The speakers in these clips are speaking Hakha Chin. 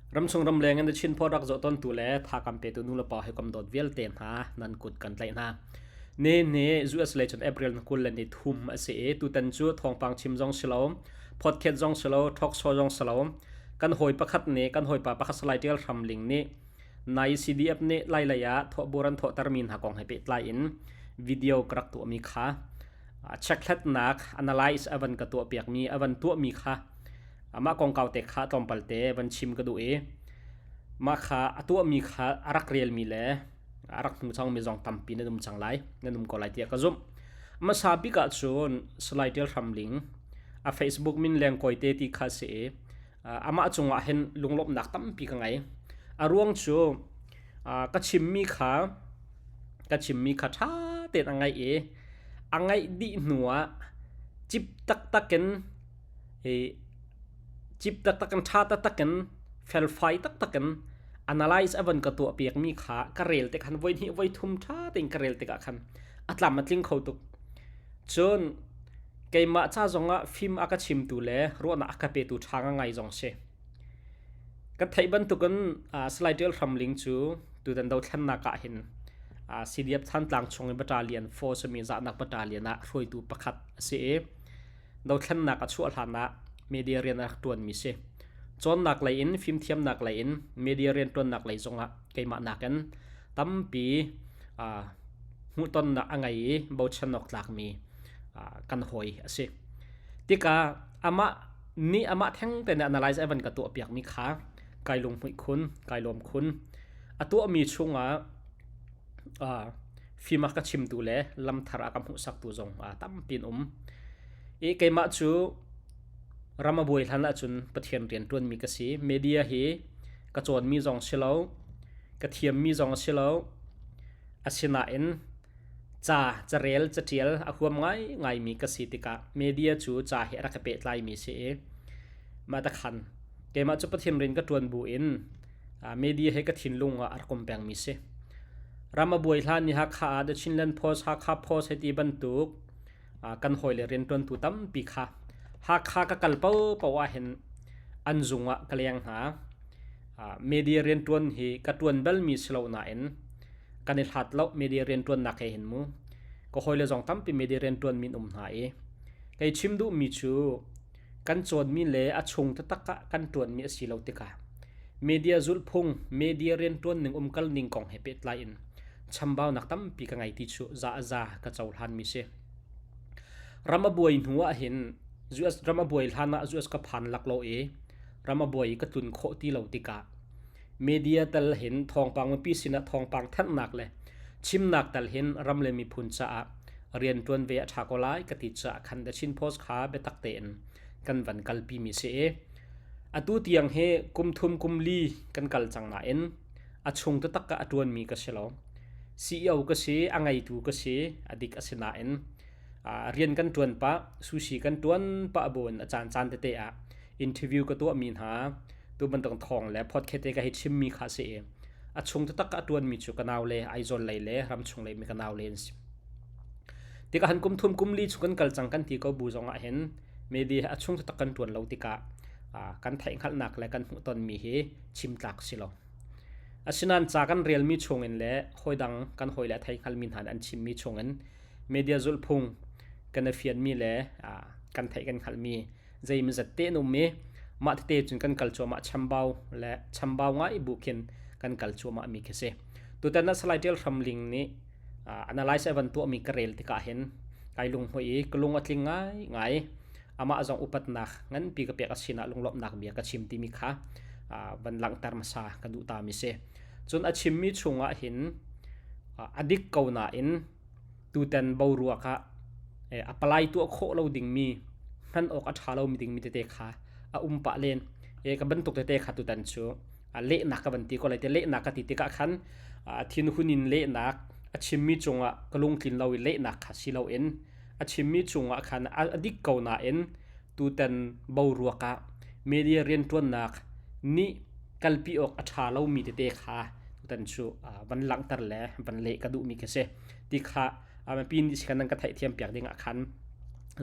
Ramchung ramleng in The Chin Post rak zoh tawntu le thakam petu nulepa hawikom dawt vialte hna nan kut kan tlaih hna. Ni ni US lei cun April 23 a si i tutan cu thawngpang chim zong si lo, podcast zong si lo, talk show zong si lo. Kan hawi pakhat nih kan hawipa pakhat Salai Tial Hram Ling nih nai CDF nih Lailei ah thawhbur an thawhtermi hna kong he pehtlai in video ka rak tuahmi kha checkhlatnak analyze a van ka tuahpiakmi a van tuahmi kha Amah kongkau te kha tlawmpal te van chim ka duh i mah kha a tuahmi kha a rak relmi le a rak hmu cangmi zong tampi nan um cang lai, nan um ko lai tiah ka zumh. Hmasa bik ah cun Salai Ṭial Hram Ling a Facebook min lengkawi te ti kha si i amah cungah hin lunglawmhnak tampi ka ngei. A ruang cu ka chimmi kha ka chimmi kha ṭha tein a ngaih i a ngaih dih hnuah cip taktak in Hi cip taktak in ṭha taktak in felfai taktak in analyze a van ka tuahpiakmi kha ka rel tik khan voihnih voithum ṭha tein ka rel tikah khan a tlam a tling kho tuk. Cun keimah ca zongah fim a ka chimtu le ruahnak a ka petu ṭha ngai zong si. Ka theih bantukin Salai Ṭial Hram Ling cu tutan dothlennak ah hin CDF Thantlang chung i battalion force mi zahnak battalion ah hruaitu pakhat a si i dothlennak a chuah hlan ah media rian a rak ṭuanmi si. Cawnnak lei in fimthiamnak lei in media rianṭuannak lei zongah keimah nakin tampi hmuhtonnak a ngei i bochan awk tlakmi kan hawi a si. Tikah amah nih amah theng te nih analyze a van ka tuahpiakmi kha kai lunghmuih khun, kai lawm khun. A tuahmi chungah Fim a ka chimtu le lamthar a ka hmuhsaktu zong tampi an um. I keimah cu ram a buai hlan ahcun Pathian rian ṭuanmi ka si. Media hi ka cawnmi zong si lo, ka thiammi zong a si lo. Asinain ca, carel, caṭial a huam ngaingaimi ka si tikah media cu ca he a rak ka pehtlaimi si i mah ta khan keimah cu Pathian rian ka ṭuan bu in media he ka thinlung ah a rak um pengmi si. Ram a buai hlan i Hakha ah The Chinland Post, Hakha Post hei ti bantuk kan hawile rianṭuantu tampi kha Hakha ka kal paohpaoh ahhin an zung ah ka leng hna. Media rianṭuan hi ka ṭuan balmi si lo nain kan i hlat lo media rianṭuannak he hin mu. Ka hawile zong tampi media rianṭuanmi an um hna i kei chim duhmi cu kan cawnmi le a chung taktak ah kan ṭuanmi a si lo tikah media zulhphung, media rianṭuan ning umkal ning kong he pehtlai in chambaunak tampi ka ngei ti cu za a za ka cohlanmi si. Ram a buai hnu ah hin US ram a buai hlan ah US ka phan lak lo i ram a buai i ka tlun khawh ti lo tikah media tal hin thawngpang mipi sinah thawngpang thanhnak le chimnak tal hin ram le miphun caah rianṭuan ve a ṭha ko lai ka ti caah khan The Chin Post kha biatak tein kan van kalpi mi si i atu tiang hi kum thum kum li kan kal cang nain a chung taktak ah a ṭuanmi ka si lo. CEO ka si, a ngeitu ka si, a dik a si nain rian kan ṭuan pah, sushi kan ṭuan pah buin a caan caan tete ah interview ka tuahmi hna tu bantuk thawng le podcast te ka hei chimmi kha si i a chung taktak a ṭuanmi cu ka nau le Aizawl lei le ramchung lei mi ka nau le an si. Tikah han kum thum kum li chung kan kal cang kan ti ko bu zong ah hin media a chung taktak kan ṭuan lo tikah kan theihhngalhnak le kan hmuhtonmi hi chim tlak si lo. Asinain ca kan relmi chungin le hawidang kan hawile a theihngalmi hna nih an chimmi chungin media zulhphung kan i fianmi le kan theih kan hngalhmi zeimawzat te an um i mah tete cun kan kal cuahmah chambau le chambau ngai bu khin kan kal cuahmah mi khi si. Tutan ah Salai Ṭial Hram Ling nih analyze a van tuahmi ka rel tikah hin kai lunghmuih i ka lung a tling ngaingai. Amah zong upatnak nganpi ka pek a sinah lunglawmhnak bia ka chim timi kha van langhter hmasa ka duh ta mi si. Cun a chimmi chungah hin a dik ko nain tutan boruak ah apply tuah khawh lo dingmi hman awk a ṭha lomi dingmi tete kha a um pah len. Ka bantuk tete kha tutan cu lehnak ka van ti ko lai te lehnak ka ti tikah khan thinhun in lehnak a chimmi cungah ka lungtlin lo i lehnak kha si loin a chimmi cungah khan a dik ko nain tutan boruak ah media rianṭuannak nih kalpi awk a ṭha lomi tete kha tutan cu van langhter le van leh ka duhmi khi si. Ti kha mipi nih si khan nan ka theihthiam piak ding ah khan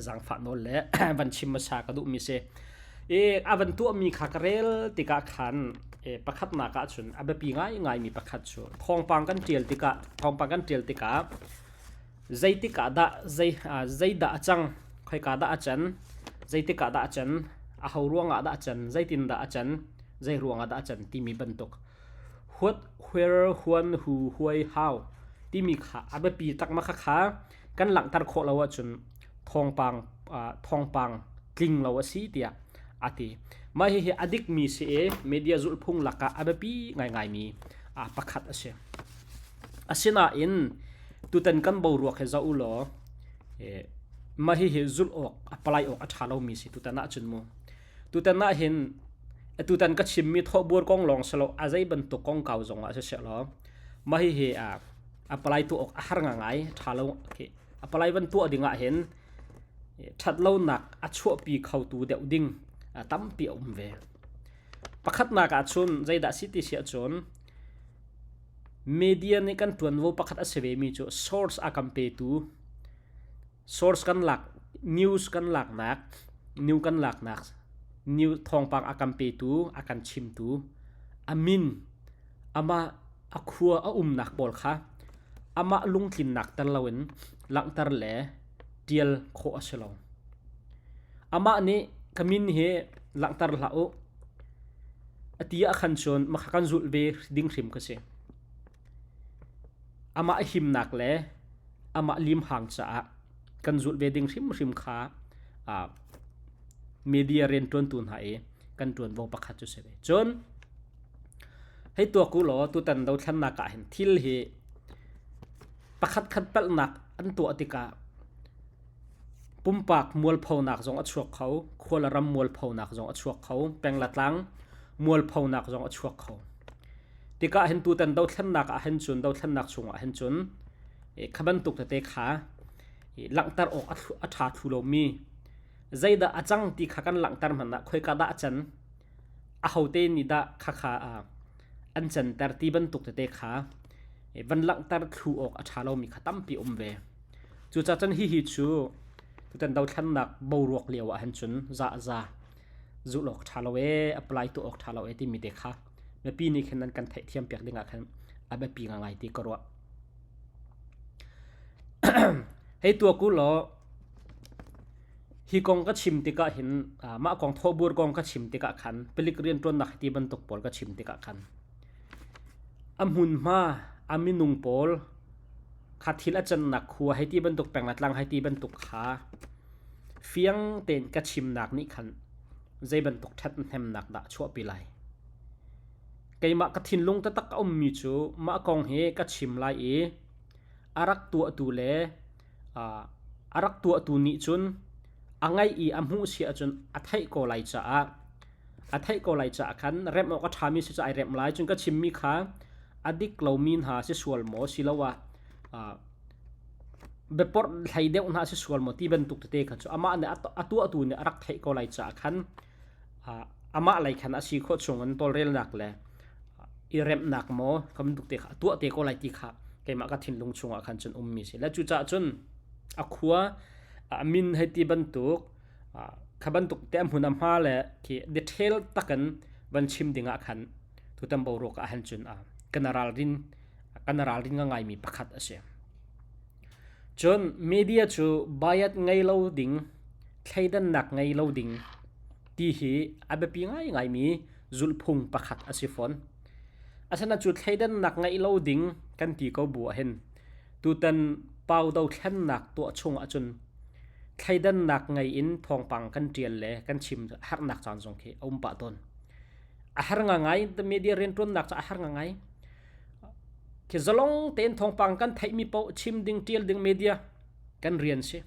zaangfah nawl le van chim hmasa ka duhmi si. I a van tuahmi kha ka rel tikah khan Pakhatnak ahcun a biapi ngaingaimi pakhat cu thawngpang kan ṭial tikah thawngpang kan ṭial tikah zeitik ah dah zei zeidah a cang, khoika dah a can, zeitik ah dah a can, aho ruangah dah a can, zeitindah a can, zei ruangah dah a can timi bantuk what, where, when, who, why, how timi kha a biapi takmak kha kha kan langhter khawh lo ahcun thawngpang thawngpang tling lo a si tiah a ti. Mah hihi a dikmi si i media zulhphung lakah a biapi ngaingaimi pakhat a si. Asinain tutan kan boruak hi zoh u law mah hihi zulh awk a palai awk a ṭha lomi si tutan ahcun mu. Tutan ah hin tutan ka chimmi thawhbur kong lawng si lo a zei bantuk kongkau zong ah siseh law mah hihi a palai tuah awk a har ngangai ṭha lo khi a palai van tuah ding ah hin ṭhatlonak a chuahpi khotu deuh ding tampi a um ve. Pakhatnak ah cun zeidah si ti si ahcun media nih kan ṭuanvo pakhat a si vemi cu source a kan petu source kan lak news kan laknak new kan laknak new thawngpang a kan petu a kan chimtu a min amah a khua a umnak pawl kha amah lungtlinnak tel loin langhter le ṭial khawh a si lo. Amah nih ka min hi langhter hlah u a ti ah khan cun maka kan zulh ve ding hrim ka si. Amah himnak le amah limhang caah kan zulh ve ding hrimhrim kha media rianṭuantu hna i kan ṭuanvo pakhat cu si ve. Cun Hei tuak u law tutan dothlennak ah hin thil hi pakhatkhat palhnak an tuah tikah pumpak mualphonak zong a chuak kho, khua le ram mualphonak zong a chuak kho, peng le tlang mualphonak zong a chuak kho. Tikah hin tutan dothlennak ah hin cun dothlennak chungah hin cun kha bantuk tete kha langhter awk a ṭha thlu lomi zeidah a cang ti kha kan langhter hmanh ah khoika dah a can ahote nih dah khakha an canter ti bantuk tete kha van langhter thlu awk a ṭha lomi kha tampi um ve. Cucaah cun hihi cu tutan dothlennak boruak lio ah hin cun zahza zulh awk ṭha lo ee, apply tuah awk ṭha lo ee timi te kha mipi nih khin nan kan theihthiam piak ding ah khan a biapi ngaingai ti ka ruah. Hei tuak u law Hi kong ka chim tikah hin mah kong thawhbur kong ka chim tikah khan palik rianṭuannak hi ti bantuk pawl ka chim tikah khan a hmunhma a minung pawl kha thil a cannak khua hei ti bantuk peng le tlang hei ti bantuk kha fiang tein ka chimnak nih khan zei bantuk ṭhathnemnak dah a chuahpi lai. Keimah ka thinlung taktak a ummi cu mah kong hi ka chim lai i a rak tuahtu le A rak tuahtu nih cun a ngaih i a hmuh si ahcun a theih ko lai caah a theih ko lai caah khan remh awk a ṭhami si cu ai remh lai. Cun ka chimmi kha a dik lomi hna si sual maw siloah biaporh hlei deuh hna si sual maw ti bantuk tete kha cu amah nih a tuahtu nih a rak theih ko lai caah khan amah lei khan a si khawh chung in tawlrelnak le i remhnak maw kha bantuk te kha a tuah te ko lai ti kha keimah ka thinlung chungah khan cun ummi si le cucaah cun a khua a min hei ti bantuk kha bantuk te a hmun a hma le khi detail takin van chim ding ah khan tutan boruak ah han cun kan ralrin kan ralrin ngaimi pakhat a si. Cun media cu bias ngei lo ding thleidannak ngei lo ding ti hi a biapi ngaingaimi zulhphung pakhat a si fawn. Asinain cu thleidannak ngeih lo ding kan ti ko bu ahhin tutan pau dothlennak tuah chung ahcun thleidannak ngei in thawngpang kan ṭial le kan chim harnak caan zong khi a um pah tawn. A har ngangai media rianṭuannak cu a har ngangai. Khi zalong tein thawngpang kan theihmi paoh chim ding ṭial ding media kan rian si.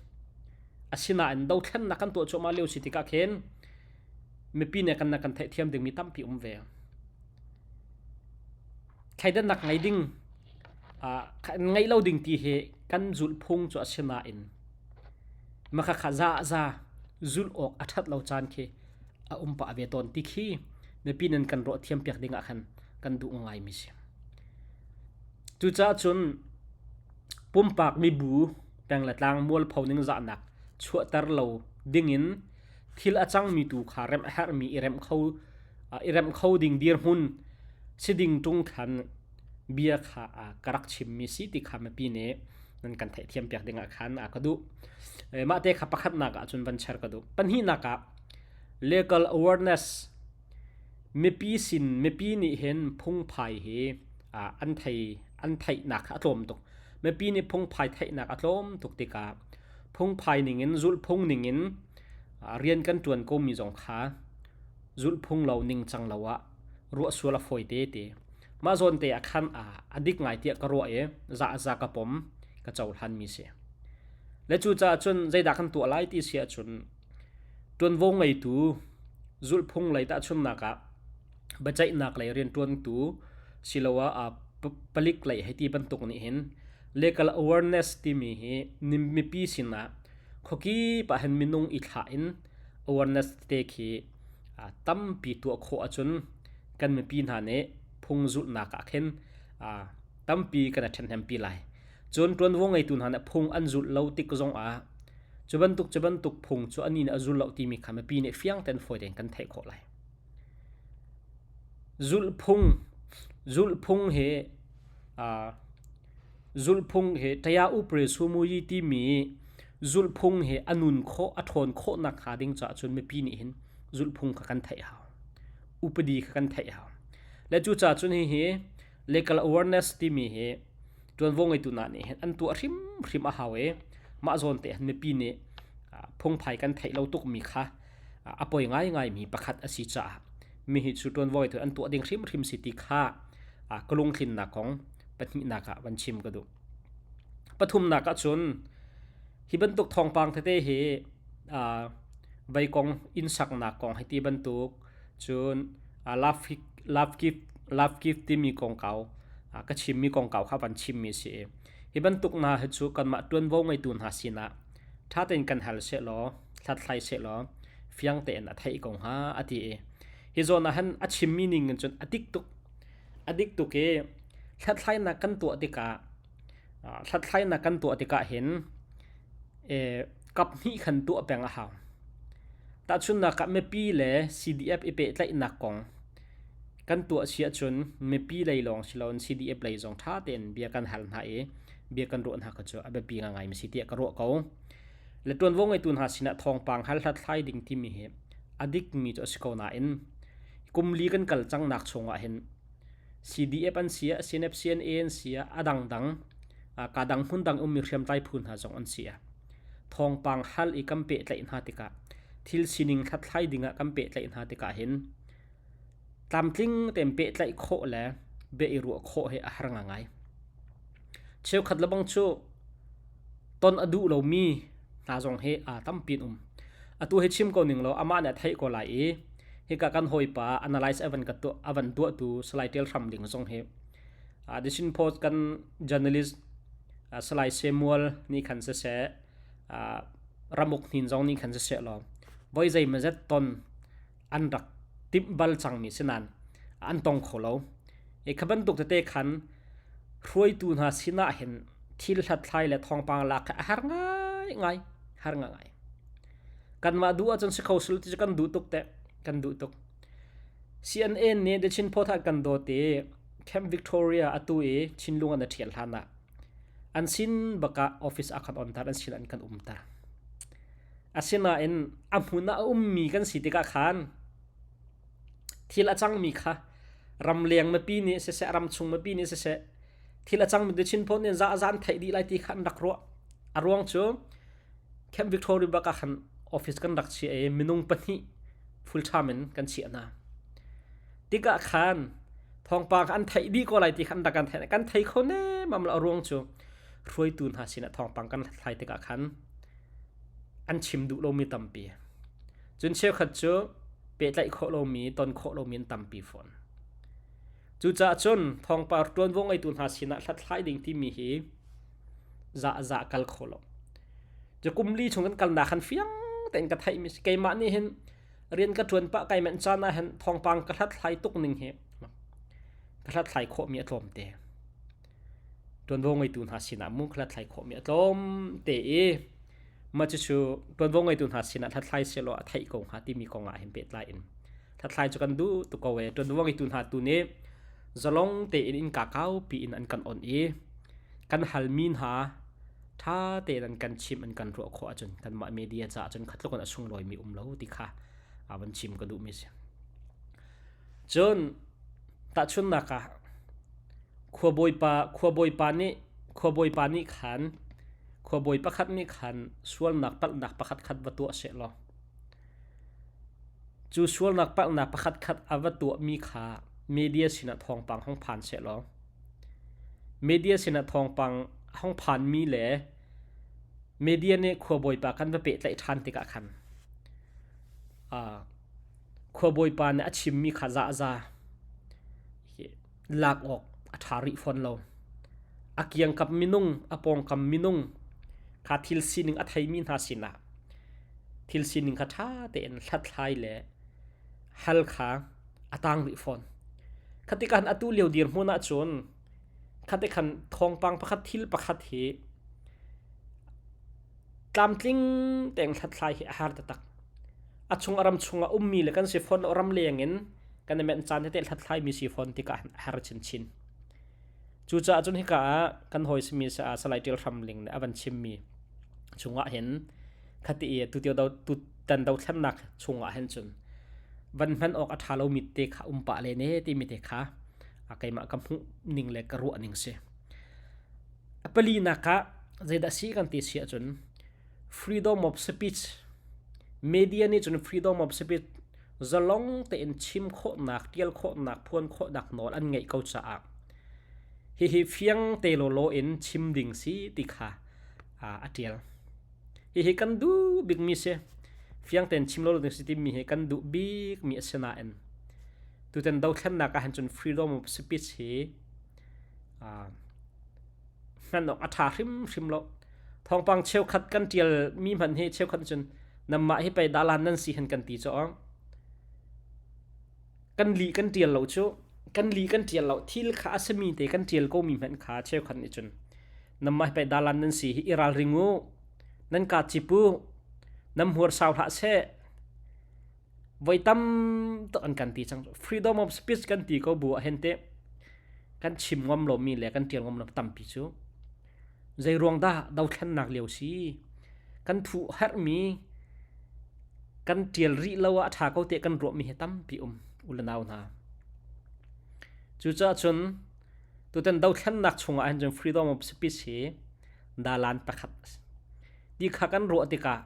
Asinain dothlennak kan tuah cuahmah lio si tikah khin mipi nih kan kan theihthiam dingmi tampi um ve. Thleidannak ngei ding ngeih lo ding ti hi kan zulhphung cu a si nain makhakha za za zulh awk a ṭhat lo caan khi a um pah ve tawn ti khi mipi nan kan ruah thiam piak ding ah khan kan duh ngaimi si. Cucaah cun pumpak mibu peng le tlang mualpho ningzahnak chuahter lo dingin thil a cangmi tu kha remh a herhmi i remh kho i remh kho ding dirhmun. Siding ṭung khan bia kha ka rak chimmi si ti kha mipi nih nan kan theihthiam piak ding ah khan a ka duh. Mah te kha pakhatnak ah cun van share ka duh. Pahnihnak ah legal awareness mipi sin mipi nih hin phungphai hi an thei an theihnak kha a tlawm tuk. Mipi nih phungphai theihnak a tlawm tuk tikah phungphai ningin zulhphung ningin rian kan ṭuan komi zong kha zulhphung lo ningcang lo ah ruah sual a fawi te ti. Mah zawn te ah khan a dik ngai tiah ka ruah i za za ka pom ka cohlan mi si. Le cucaah cun zeidah kan tuah lai ti si ahcun ṭuanvo ngeitu zulhphung lei tahchunnak ah biaceihnak lei rianṭuantu siloah palik lei hei ti bantuk nih hin legal awareness timi hi mipi sinah khuakip ah hin minung i thlah in awareness te khi tampi tuah khawh ahcun kan mipi hna nih phung zulhnak ah khin tampi kan i ṭhenhnempi lai. Cun ṭuanvo ngeitu hna nih phung an zulh lo tik zong ah cu bantuk cu bantuk phung cu anih nih a zul lo timi kha mipi nih fiang tein fawi tein kan theih khawh lai. Zulhphung zulhphung he zulhphung he Taya Upre Sumuyi timi zulhphung he a nun khawh a ṭhawn khawh nakhnga ding caah cun mipi nih hin zulhphung kha kan theih hau. Upadi kha kan theih hau. Le cucaah cun hihi legal awareness timi hi ṭuanvo ngeitu hna nih hin an tuah hrimhrim a hau i mah zawn te hin mipi nih phungphai kan theih lo tukmi kha a poi ngaingaimi pakhat a si caah mi hi cu ṭuanvo ngeitu an tuah ding hrimhrim si ti kha ka lungtlinnak kong pahnihnak ah van chim ka duh. Pathumnak ah cun hi bantuk thawngpang tete hi vei kong inn saknak kong hei ti bantuk cun love gift love gift timi kongkau ka chimmi kongkau kha van chimmi si i hi bantuk hna hi cu kanmah ṭuanvo ngeitu hna sinah ṭha tein kan hal sehlaw hlathlai sehlaw fiang tein a theih ko hnga a ti i hi zawn ah hin a chimmi ning in cun a dik tuk a dik tuk i hlathlainak kan tuah tikah hlathlainak kan tuah tikah hin kap hnih khan tuah peng a hau. Tahchunhnak ah mipi le CDF i pehtlaihnak kong kan tuah si ahcun mipi lei lawng si loin CDF lei zong ṭha tein bia kan hal hna i bia kan ruah hna kha cu a biapi ngaingai mi si tiah ka ruah ko. Le ṭuanvo ngeitu hna sinah thawngpang hal hlathlai ding timi hi a dikmi cu a si ko nain kum li kan kal cangnak chungah hin CDF an si ah CNF CNA an si ah a dangdang ka dang hmun dang ummi hriamtlai phu hna zong an si ah thawngpang hal i kan pehtlaih hna tikah thil sining hlathlai dingah kan pehtlaih hna tikah hin tlamtling tein pehtlaih khawh le bia i ruah khawh hi a har ngai. Cheukhat lebang cu ton a duh lomi hna zong hi aa tampi an um. Atu hi chim ko ning law amah nih a theih ko lai i hika kan hawipa analyze a van ka tuah a van tuahtu Salai Ṭial Hram Ding zong hi The Chin Post kan journalist Salai Samuel nih khan siseh Ramuk Hnin zong nih khan siseh law voi zeimawzet ton an rak timh bal cangmi si nain an tong kho lo. I kha bantuk tete khan hruaitu hna sinah hin thil hlathlai le thawngpang lak kha a har ngaingai, har ngaingai. Kanmah duh ahcun si kho sul ti cu kan duh tuk teh, kan duh tuk. CNN nih The Chin Post ah kan dawt i Camp Victoria atu i Chinlung an i ṭhial hlan ah an sin bakah office ah khan onter, an sin an kan umter. Asinain a hmun ah a ummi kan si tikah khan thil a cangmi kha ramleng mipi nih siseh ramchung mipi nih siseh thil a cangmi The Chin Post nih za zan theih dih lai ti kha an rak ruah. A ruang cu Camp Victoria bak ah khan office kan rak chiah i minung pahnih full time in kan chiah hna. Tikah khan thawngpang an theih dih ko lai ti kha an rak kan theih. Kan thei kho nemam lo a ruang cu hruaitu hna sinah thawngpang kan hlathlai tikah khan an chim duh lomi tampi. Cun cheukhat cu pehtlaih khawh lomi, ton khawh lomi an tampi fawn. Cucaah cun thawngpang ṭuanvo ngeitu hna sinah hlathlai ding timi hi za za kal kho lo. Cu kum li chung kan kalnak khan fiang tein ka theihmi si. Keimah nih hin rian ka ṭuan pah kai manh caan ah hin thawngpang ka hlathlai tuk ning hi ka hlathlai khawhmi a tlawm te. Ṭuanvo ngeitu hna sinah mu hlathlai khawhmi a tlawm te i mah cucu ṭuanvo ngeitu hna sinah hlathlai sehlaw a theih ko hnga timi kong ah hin pehtlai in hlathlai cu kan duh tuk ko ee. Ṭuanvo ngeitu hna tu nih Zalong tein innka kaupi in an kan on i kan halmi hna ṭha tein an kan chimh an kan ruah khawh ahcun kanmah media caah cun khatluk in a sunglawimi um lo ti kha van chim ka duhmi a si. Cun tahchunhnak ah khuabawipa nih khan khuabawi pakhat nih khan sualnak palhnak pakhatkhat va tuah sehlaw cu sualnak palhnak pakhatkhat a va tuahmi kha media sinah thawngpang hong phan sehlaw media sinah thawngpang hong phanmi le media nih khuabawipa kan va pehtlaih ṭhan tikah khan khuabawipa nih a chimmi kha zahza lak awk a ṭha rih fawn lo. A kiangkap minung, a pawngkam minung kha thil sining a theimi hna sinah thil sining kha ṭha tein hlathlai le hal kha a tang rih fawn. Khatikan atu lio dirhmun ahcun khati khan thawngpang pakhat thil pakhat hi tlamtling tein hlathlai hi a har taktak. A chung a ram chungah ummi le kan si fawn lo ram leng in kan i menh caan tete hlathlai mi si fawn tikah a har chinchin. Cucaah cun hika ah kan hawi simi Salai Ṭial Hram Ling nih a van chimmi chungah hin khati i tutio do tutan dothlennak chungah hin cun van hman awk a ṭha lomi te kha um pah len e timi te kha keimah ka hmuh ning le ka ruah ning si. A palinak ah zeidah si kan ti si ahcun freedom of speech media nih cun freedom of speech zalong tein chim khawhnak, ṭial khawhnak, phuan khawhnak nawl an ngeih ko caah hihi fiang te lawlaw in chim ding si ti kha a ṭial. Hihi kan duh bikmi si. Fiang tein chim lawlaw ding si timi hi kan duh bikmi a si nain tutan dothlennak ah hin cun freedom of speech hi hman awk a ṭha hrimhrim lo. Thawngpang cheukhat kan ṭialmi hmanh hi cheukhat cun nanmah hi pei dalan nan si hen kan ti cu. Kan lih kan ṭial lo cu. Kan lih kan ṭial lo. Thil kha a simi te kan ṭial komi hmanh kha cheukhat nih cun nanmah hi pei dalan nan si hi i ralring u. Nan kaa cip u. Nan hmur sau hlah seh. Voi tam tuk an kan ti cang. Freedom of speech kan ti ko bu ah hin teh kan chim ngam lomi le kan ṭial ngam lo tampi cu zei ruang dah dothlennak lio si kan phu herhmi kan ṭial rih lo ah a ṭha ko tiah kan ruahmi hi tampi um u le nau hna. Cucaah cun tutan dothlennak chungah hin cun freedom of speech hi dalan pakhat a si. Ti kha kan ruah tikah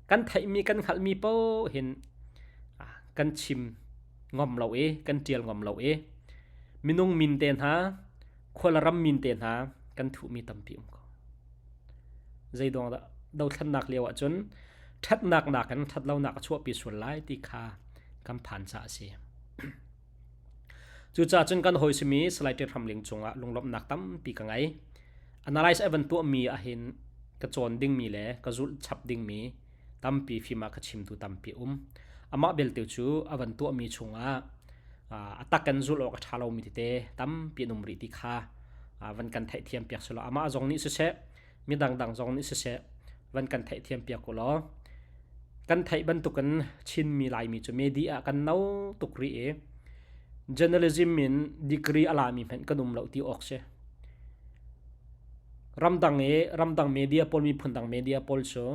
kan theihmi kan hngalhmi paoh hin kan chim ngam lo i kan ṭial ngam lo i minung min te hna khual ram min te hna kan thuhmi tampi um ko. Zeidawng dah dothlennak lio ahcun ṭhatnak nakin ṭhatlonak a chuahpi sual lai ti kha kan phan caah a si. Cucaah cun kan hawi simi Salai Ṭet Hram Ling cungah lunglawmhnak tampi ka ngei. Analyze a van tuahmi ahhin ka cawn dingmi le ka zulh chap dingmi tampi fim ah ka chimtu tampi um. Amah belte cu a van tuahmi chungah a tak in zulh awk a ṭha lomi tete tampi an um rih ti kha van kan theihthiam piak selaw amah zong nih siseh midang dang zong nih siseh van kan theihthiam piak u law kan theih bantukin Chinmi Laimi cu media ah kan no tuk rih i journalism in degree a lami hmanh kan um lo ti awk si. Ramdang i ramdang media pawl miphun dang media pawl cu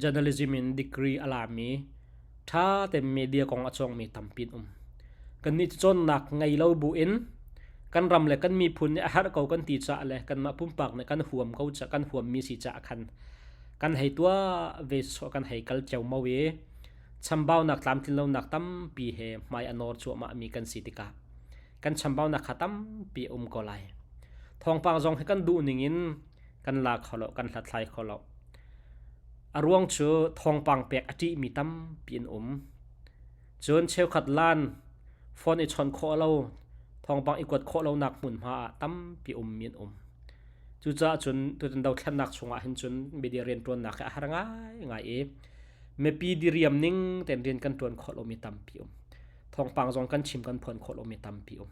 journalism in degree a lami ṭha tein media kong a cawngmi tampi an um. Kannih cu cawnnak ngei lo buin kan ram le kan miphun nih a herh ko kan ti caah le kanmah pumpak nih kan huam ko ca kan huammi si caah khan kan hei tuah ve sawh kan hei kal ceomo i chambaunak tlamtlinlonak tampi he hmai a nawr cuahmahmi kan si tikah kan chambaunak kha tampi a um ko lai. Thawngpang zong hi kan duh ning in kan la kho lo, kan hlathlai kho lo. A ruang cu thawngpang pek a ṭihmi tampi an um. Cun cheukhat lan phone i chawnh khawh lo, thawngpang i kuat khawh lonak hmunhma ah tampi ummi an um. Cucaah cun tutan dothlennak chungah hin cun media rianṭuannak hi a har ngaingai i mipi diriam ning tein rian kan ṭuan khawh lomi tampi um. Thawngpang zong kan chim kan phuan khawh lomi tampi um.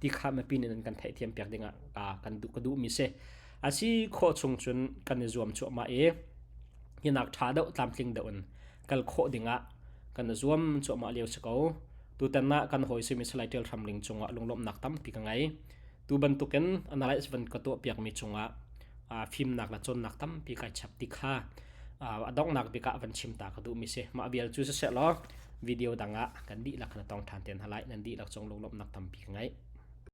Ti kha mipi nih nan kan theihthiam piak dingah kan duh ka duhmi si. A si khawh chung cun kan i zuam cuahmah i hinak ṭha deuh tlamtling deuh in kal khawh dingah kan i zuam cuahmah lio si ko. Tutan ah kan hawi simi Salai Ṭial Hram Ling cungah lunglawmhnak tampi ka ngei. Tu bantukin analyze van ka tuahpiakmi cungah fimnak le cawnnak tampi kai chap ti kha a donghnak bik ah van chim ta ka duhmi si. Mah vial cu siseh law video dang ah kan dihlak na tong ṭhan te hna lai. Nan dihlak cung lunglawmhnak tampi ka ngei.